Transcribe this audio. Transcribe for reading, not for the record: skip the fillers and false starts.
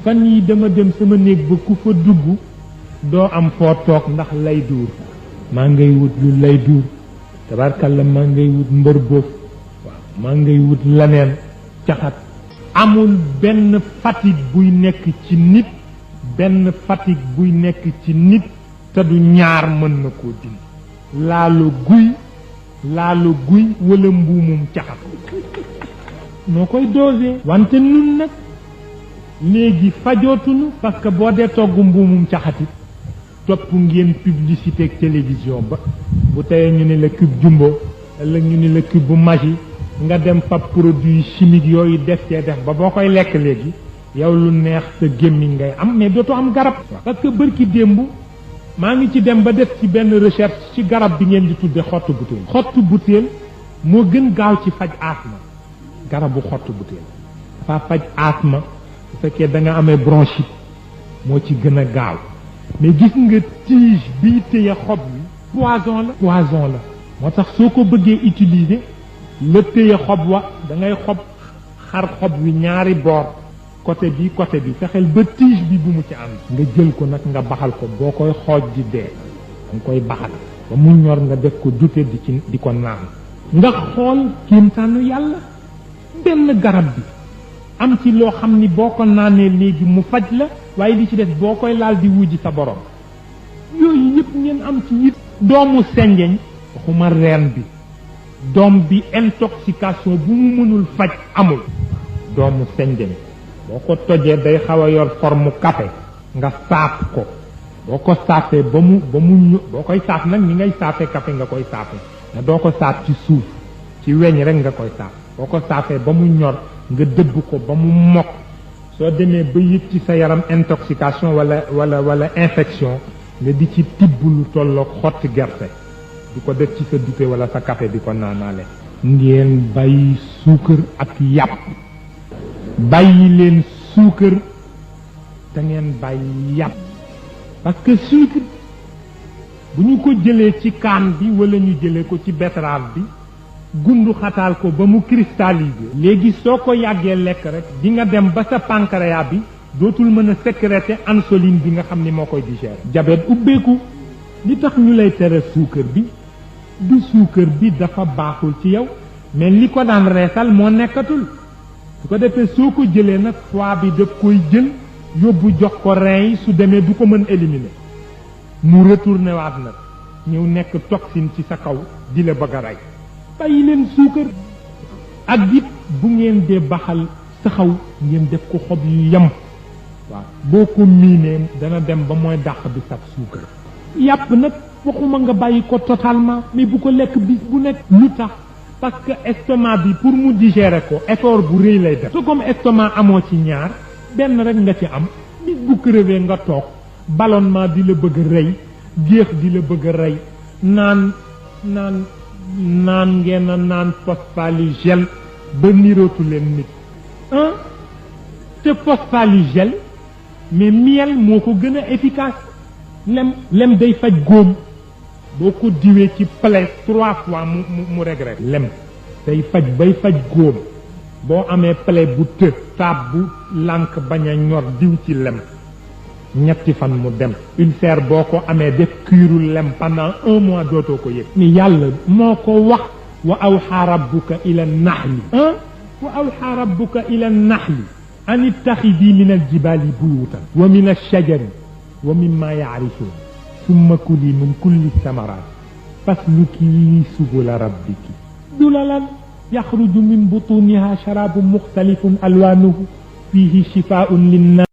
fan yi dama dem sama néeg ba ku fa dugg doo am foo toog ndax lay duur maa ngay wut lu lay duur tabarkalla maa ngay wut mbër boof waaw maa ngay wut laneen caxat amul benn fatigue buy nekk ci nit benn fatigue buy nekk ci nit te du ñaar mën na koo dindi laalu guy wala mbuumum caxat noo koy dosé wante nun nag léegi fajootunu parce que boo dee togg mbuumum caxatit topp ngeen publicité ak télévision ba bu teyee ñu ne la cube jumbo ëllëg ñu ne la cube bu Maggi nga dem fab produit chimique yooyu def cee def ba boo koy lekk léegi yow lu neex sa gémmiñ ngay am mais dootoo am garab parce que bërki démb maa ngi ci dem ba def ci benn recherche ci garab bi ngeen di tudde xottu butéel moo gën gaaw ci faj asma garabu xottu butéel dafa faj asma bu fekkee da nga amee bronchite moo ci gën a gaaw mais gis nga tige bii téye xob wi poison la moo tax soo ko bëggee utiliser la téye xob wa da ngay xar xob wi ñaari boor côté bi fexeel ba tige bi bu mu ci ànd nga jël ko nag nga baxal ko boo koy xooj di dee da nga koy baxal ba mu ñor nga def ko dute di ko naan nga xool kéemtaanu yàlla benn garab bi am ci loo xam ni boo ko naanee léegi mu faj la waaye li ci def boo koy laal di wujji sa borom yooyu yëpp ngeen am ci it doomu senjeñ waxuma reen bi doom bi intoxication bu mu mënul faj amul doomu senjeñ boo ko tojee day xaw a yor forme café nga saaf ko boo ko saafee ba mu boo koy saaf nag ni ngay saafee café nga koy saafee nga doo ko saaf ci suuf ci weñ rek nga koy saaf boo ko saafee ba mu ñor nga dëbb ko ba mu mokk soo demee ba yëg ci sa yaram intoxication wala infection nga di ci tibb lu tolloog xotti gerte di ko def ci sa dute wala sa café di ko naanaale ngeen bàyyi suukar ak yàpp bàyyi leen suukar te ngeen bàyyi yàpp parce que sucre bu ñu ko jëlee ci kaan bi wala ñu jëlee ko ci betterave bi gundu xataal ko ba mu cristallisé léegi soo ko yàggee lekk rek di nga dem ba sa pancréas bi dootul mën a sécréter insuline bi nga xam ni moo koy digérer diabète ubbeeku li tax ñu lay tere suukar bi du suukar bi dafa baaxul ci yow mais li ko daan reesal moo nekkatul su ko defee soo ko jëlee nag foie bi daf koy jël yóbbu jox ko rein yi su demee du ko mën éliminer mu retourné waat nag ñëw nekk toxine ci sa kaw di la bëgg a rey bàyyi leen suukar ak it bu ngeen dee baxal saxaw ngeen def ko xob yu yem waaw boo ko miinee dana dem ba mooy dàq bi saf suukar yàpp nag waxuma nga bàyyi ko totalement mais bu ko lekk bis bu nekk lu tax parce que estomac bi pour mu digérer ko effort bu rëy lay def te comme estomac amoo ci ñaar benn rek nga ci am bis bu crevé nga toog ballonnement di la bëgg a rey géex di la bëgg a rey naan ngeen a naan phosphalugel ba nirootu leen nit te phosphalugel mais miel moo ko gën a efficace lem day faj góom boo ko diwee ci plaie 3 fois mu regret lem day faj bay faj góom boo amee plaie bu të taab bu lànk bañ a ñor diw ci lem ñetti fan mu dem ulcère boo ko amee def kiiru lem pendant 1 mois dootoo ko yëg ni yàlla moo ko wax wa awxa rabbuka ila naxli wa awxa rabbuka ila naxli an ittaxidi min aljibali buyutan wa min alshajari wa mimma yaarifuun summa kuli min kulli samarat fasluki subula rabbiki dulalan yaxruju min butuniha sharabun muxtalifun alwanuhu fihi shifaun linnas